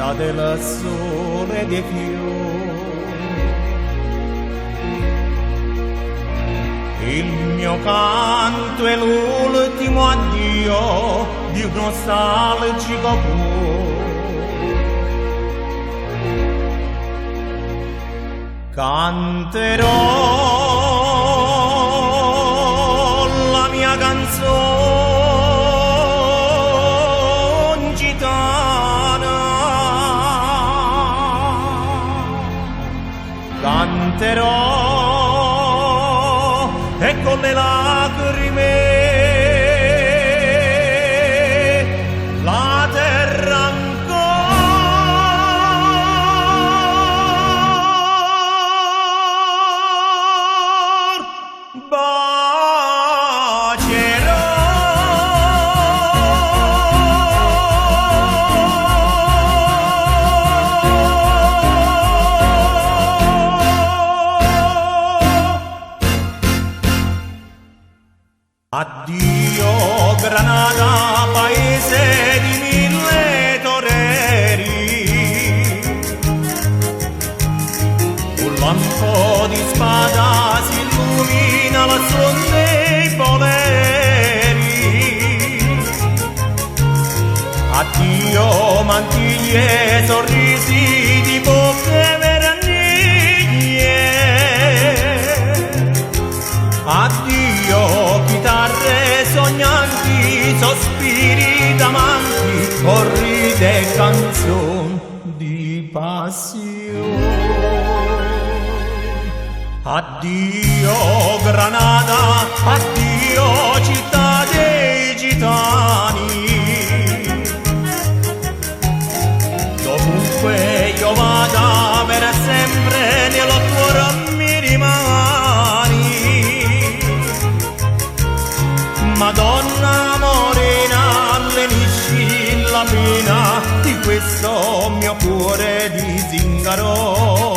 Città del sole e dei fiori. Il mio canto è l'ultimo addio di un nostalgico cuore. Canterò la mia canzone gitana. Canterò e con le lacrime la terra ancor bacerò. Addio Granada, paese di mille toreri. Un lampo di spada si illumina la dei poleri. Addio mantiglie e sorrisi di bocche vernigne. Addio chitarre sognanti, sospiri d'amanti, orride canzon di passione. Addio Granada, addio città dei gitani. Dovunque io vada per sempre nel cuore mi rimani. Madonna morena, lenisci la pena di questo mio cuore di zingaro.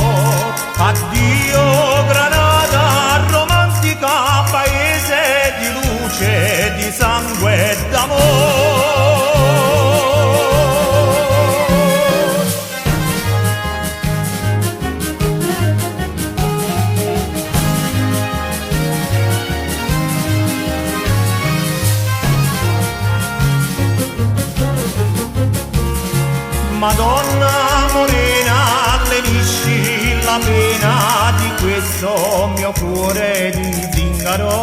Addio Granada, romantica paese di luce, di sangue e d'amore. Madonna morena, lenisci la pena di questo mio cuore di zingaro.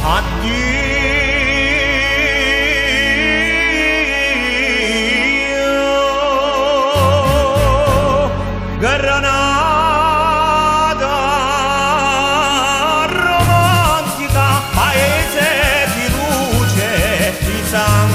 Addio Granada, romantica, paese di luce, di sangue.